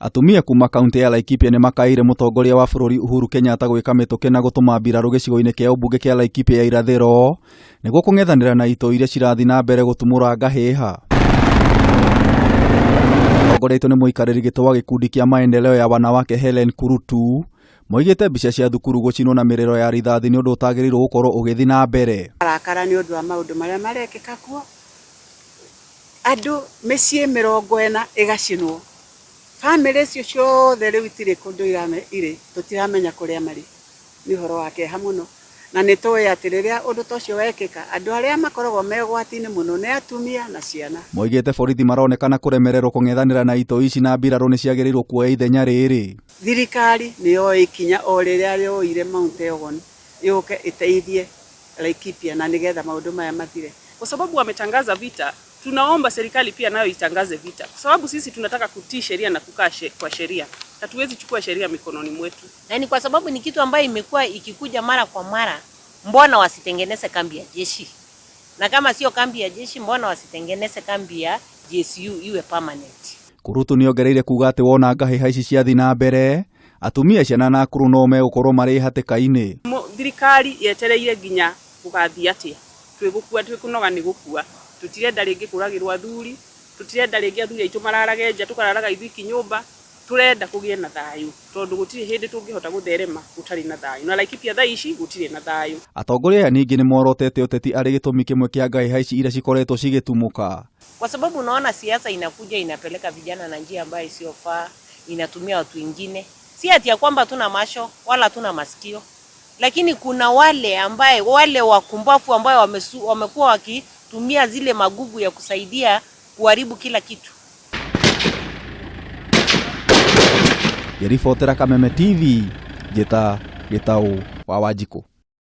Atumia kuma kaunti ya Laikipia nĩ makaĩire mũtongoria wa bũrũri Uhuru Kenyatta gwĩka mĩtũkĩ na gũtũma mbirarũ gĩcigo-inĩ kĩa ũmbunge kĩa Laikipia ya irathĩro nĩguo kũng'ethanĩra na itoi iria cirathiĩ na mbere gũtumũra ngahĩha. Tongoretio nĩ mũikarĩri gĩtĩ wa gĩkundi kĩa maendeleo ya wanawake Helen Kurutu, moigĩte mbica cia thukuru gũcinwo na mĩrĩro ya rithathi nĩ ũndũ ũtagĩrĩirwo gũkorwo ũgĩthiĩ na mbere. Arakara nĩ ũndũ wa maũndũ marĩa marekĩka kuo, andũ mĩciĩ 40 ĩgacinwo, bamĩrĩ icio ciothe rĩu itirĩ kũndũ irĩ, tũtiramenya kũrĩa marĩ. Nĩ ũhoro wa kĩeha mũno, na nĩ tũĩ atĩ rĩrĩa ũndũ ta ũcio wekĩka, andũ arĩa makoragwo me ũgwati-inĩ mũno nĩ atumia na ciana. Moigĩte borithi maronekana kũremererwo kũng'ethanĩra na itoi ici na mbirarũ nĩ ciagĩrĩirwo kuoya ithenya rĩrĩ. Thirikari nĩ yoe ikinya o rĩrĩa yoire Mount Elgon yũke ĩteithie Laikipia na nĩgetha maũndũ maya mathire. Kwa sababu wametangaza vita, tunaomba serikali pia nayo itangaze vita, kwa sababu sisi tunataka kutii sheria na kukaa kwa sheria. Hatuwezi chukua sheria mikononi mwetu. Na ni kwa sababu ni kitu ambayo imekuwa ikikuja mara kwa mara, mbona wasitengeneze kambi ya jeshi? Na kama sio kambi ya jeshi, mbona wasitengeneze kambi ya GSU iwe permanent? Kurutu nĩongereire kuga atĩ wona ngahĩha ici ciathiĩ na mbere, atumia, ciana na akũrũ no megũkorwo marĩ hatĩka-inĩ. Thirikari yetereire nginya gũgathiĩ atĩa? Twĩgũkua, twĩkũnoga nĩ gũkua. Tũtirenda rĩngĩ kũragĩrwo athuri, tũtirenda rĩngĩ athuri aitũ mararage nja, tũkararaga ithuiki nyũmba. Tũrenda kũgĩe na thayũ tondũ gũtirĩ hĩndĩ tũngĩhota gũtherema gũtarĩ na thayũ, na Laikipia thaa ici gũtirĩ na thayũ. Atongoria aya ningĩ nĩ morotete ũteti arĩ gĩtũmi kĩmwe kĩa ngahĩha ici iria cikoretwo cigĩtumũka. Kwa sababu unaona siasa inakuja inapeleka vijana na njia ambayo isiyofaa, inatumia watu wengine. Si ati ya kwamba tuna macho wala tuna masikio, lakini kuna wale ambaye wale wakumbafu ambayo wamekuwa wakitumia zile magugu ya kusaidia kuharibu kila kitu. Ngĩribotera Kameme TV, njĩta Gĩtaũ wa Wanjikũ.